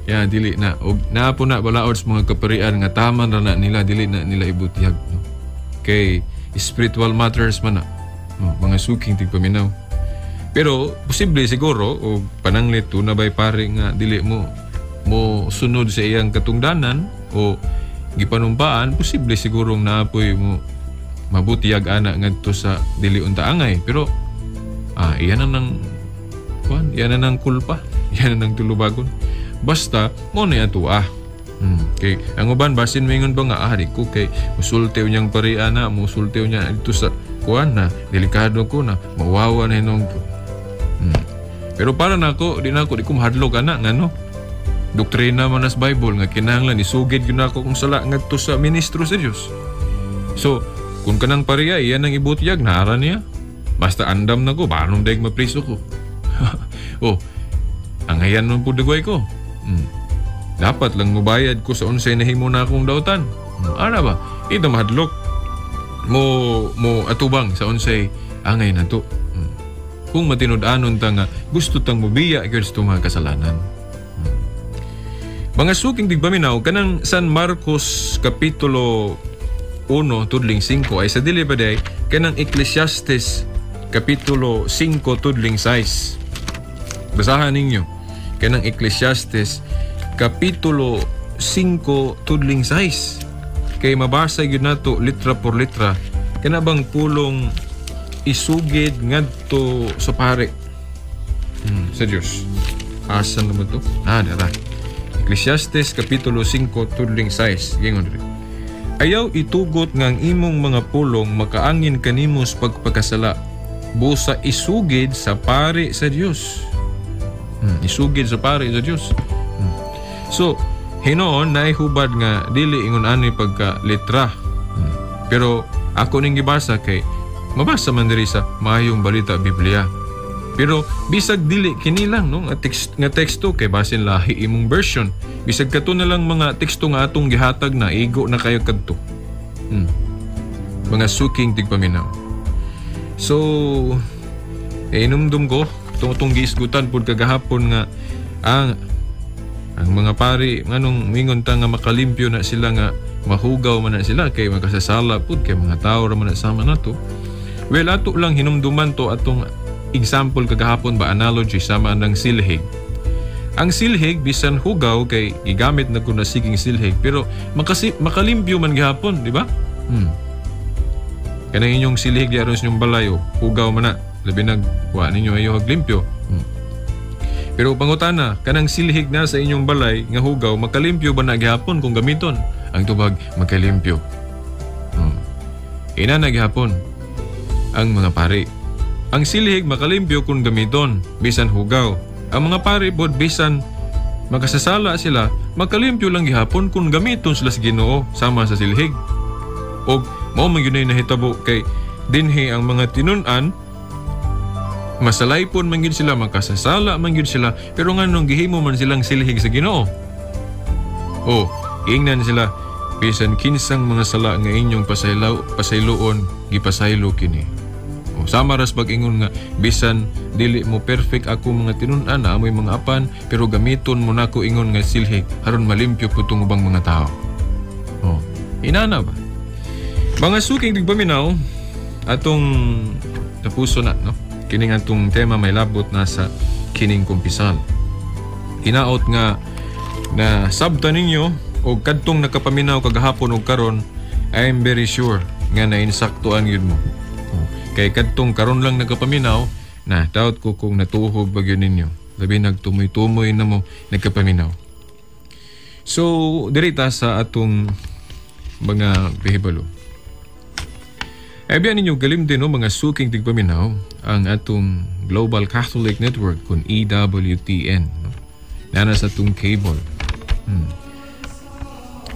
Ya dili na og naa po na balaod sa mga kaparian nga taman ra na nila, dili na nila ibutyag, no? Kay spiritual matters man na, no? Mga suking tigpaminaw. Pero posible siguro og pananglit na bay pare nga dili mo mo sunod sa iyang katungdanan o gipanumpaan, posible siguro naapoy mo mabutiyag ana ngadto sa dili unta angay. Pero iyan na nang kuan, iyan na nang kulpa, iyan na nang tulubagon. Basta mo na ato ah. Kay ang uban basin moingon ba nga di ko kay musulti unyang pari ana, musulti unya dito sa kuan na delikado ko na mawawa na hinog. Pero para nako di nako di ko mahadlok ana ngano. Doktrina man as Bible nga kinahanglan isugid gyud nako kung sala ngadto sa ministro sa Dios. So kung kanang pariya iyan ang ibutyag naara niya. Basta andam na ko banong daig mapriso ko. Oh, ang hayan man pud dagway ko. Dapat lang mubayad ko sa unsay nahimo na akong dautan. Ana ba? Ito mahadlok mo atubang sa unsay angay nato. Kung matinud-anon ta nga gusto tang mobiya gyud sa mga kasalanan. Mga suking tigpaminaw kanang San Marcos kapitulo 1 tudling 5 ay sa dili ba day kanang Ecclesiastes kapitulo 5 tudling 6. Basahan ninyo kanang Ecclesiastes kapitulo 5 tudling 6. Kay mabasa gyud nato litra por litra kana bang pulong isugid ngadto sa pare sa Dios. Asa naman to? Dara. Ecclesiastes kapitulo 5 tudling 6. Gingon diri. Ayaw itugot nga ang imong mga pulong makaangin kanimo sa pagpakasala, busa isugid sa pare sa Dios. Isugid sa pare sa Dios. So, hinoon naihubad nga dili ingon ani pagka litra. Pero ako ning gibasa kay mabasa man diri sa Maayong Balita Biblia. Pero bisag dili kini lang no nga teksto kay basin lahi imong version. Bisag kato na lang mga teksto nga atong gihatag na igo na kayo kadto. Mga suking tigpaminaw. So, inumdum ko Itong giisgutan pud kagahapon nga ang mga pari, nganong mingon ta nga makalimpyo na sila nga mahugaw man na sila kay makasasala pud kay mga tao ra man na sama nato. Well, ato lang hinumduman to atong example kagahapon ba, analogy sama ang silhig. Ang silhig bisan hugaw kay gigamit na kun na siging silhig, pero makalimpyo man gihapon, di ba? Kanang inyong silhig di aron sa inyong balay, oh, hugaw man na, labi nag wa ninyo ayo limpyo. Pero pangutana, kanang silhig na sa inyong balay nga hugaw, makalimpyo ba na gihapon kung gamiton? Ang tubag, makalimpyo. Ina na gihapon ang mga pari. Ang silhig makalimpyo kung gamiton, bisan hugaw. Ang mga pari pod bisan makasasala sila, makalimpyo lang gihapon kung gamiton sila sa Ginoo sama sa silhig. Og mao man gyud nahitabo kay dinhi ang mga tinun-an, masalaypon man gyud sila, makasasala man gyud sila, pero nganong gihimo man silang silhig sa Ginoo? O, ingnan sila, bisan kinsang mga sala nga inyong pasayloon, gipasaylo kini. O, sama ras pag-ingon nga bisan dili mo perfect ako mga tinun-an, na amoy mga apan, pero gamiton mo nako ingon nga silhig aron malimpyo pud tong ubang mga tao. O, inana ba? Mga suking tigpaminaw, atong tapuso na, no? Kining atong tema may labot na sa kining kumpisal. Hinaot nga na sabta ninyo og kadtong nakapaminaw kagahapon og karon, I am very sure nga nainsaktuan gyud mo. Kay kadtong karon lang nakapaminaw, na doubt ko kung natuhog ba gyud ninyo. Labi nagtumoy-tumoy na mo nagkapaminaw. So, diri ta sa atong mga behibalo. Ay biyan ninyo galim din, no, mga suking tigpaminaw, ang atong Global Catholic Network kun EWTN, no? Nana sa atong cable.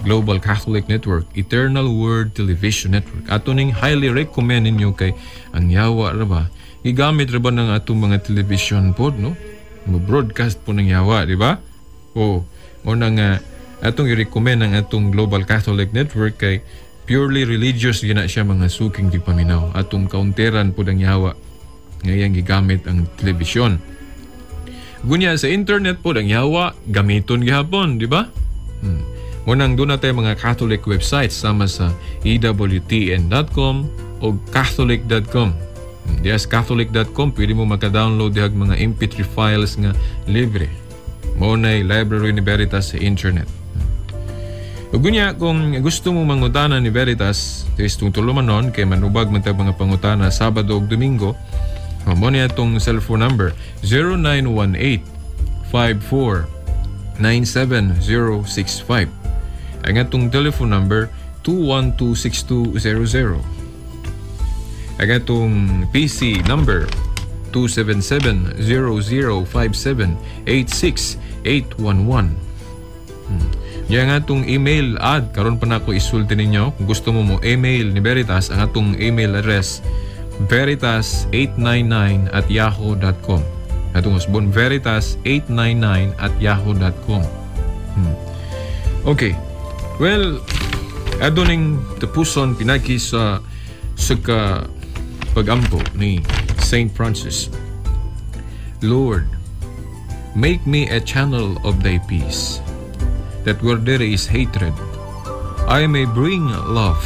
Global Catholic Network, Eternal Word Television Network. Ato ning highly recommend ninyo kay ang yawa ra ba? Gigamit ra ba ng atong mga television pod, no? Mo-broadcast po ng yawa, di ba? O, mo na nga atong i-recommend ang atong Global Catholic Network kay purely religious gina siya mga suking tigpaminaw. Atong kaunteran po ng yawa ngayang gigamit ang telebisyon. Gunya sa internet po ang yawa gamiton gihapon, di ba? Munang doon na tayo mga Catholic websites sama sa ewtn.com o catholic.com. Yes, catholic.com, pwede mo maka-download dihag mga MP3 files nga libre. Mao nay library ni Veritas sa internet. Ug gunya, kung gusto mo mangutana ni Veritas, tis tung tulumanon, kay manubag man tayo mga pangutana Sabado ug Domingo, mo niya itong cellphone number 0918-54-97065. Ang atong telephone number 212-6200. Ang atong PC number 277-0057-86811. Yang atong email ad, karon pa nako isulti ninyo. Kung gusto mo mo email ni Veritas, ang atong email address veritas899@yahoo.com. Atong usbon veritas899@yahoo.com. Okay. Well, adoning tapuson pinaki sa saka pagampo ni Saint Francis. Lord, make me a channel of thy peace, that where there is hatred, I may bring love,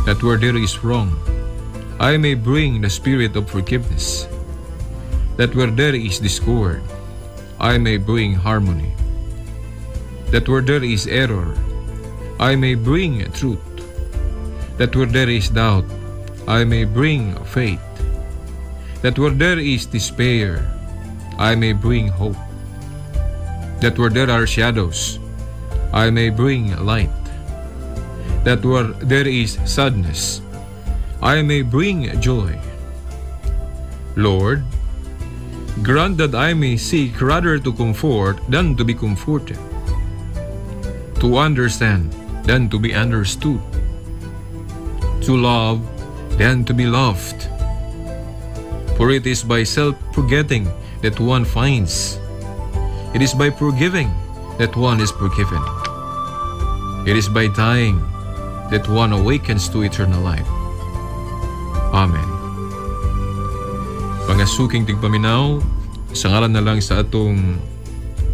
that where there is wrong, I may bring the spirit of forgiveness, that where there is discord, I may bring harmony, that where there is error, I may bring truth, that where there is doubt, I may bring faith, that where there is despair, I may bring hope, that where there are shadows, I may bring light, that where there is sadness, I may bring joy. Lord, grant that I may seek rather to comfort than to be comforted, to understand than to be understood, to love than to be loved. For it is by self-forgetting that one finds. It is by forgiving that one is forgiven. It is by dying that one awakens to eternal life. Amen. Mga suking tigpaminaw, sa ngalan na lang sa atong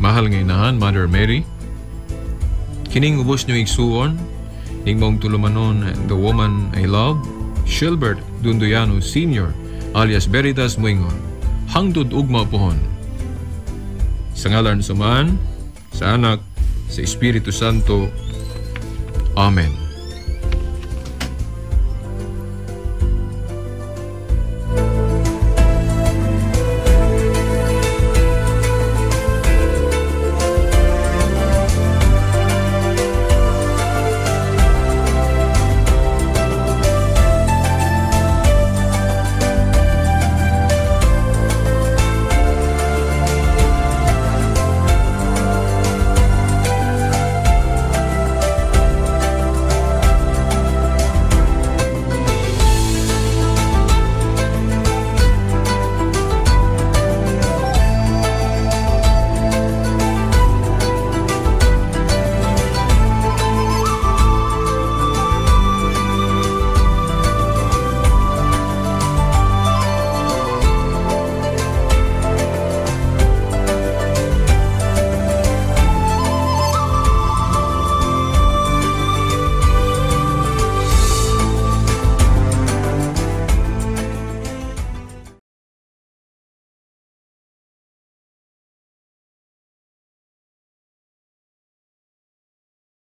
mahal nga inahan, Mother Mary, kining ubos nyo igsuon, ning maong tulumanon, the woman I love, Shilbert Dunduyano Sr., alias Veritas Muingon, hangtod ugma pohon. Sa ngalan sa Amahan, sa Anak, sa Espiritu Santo. Amen.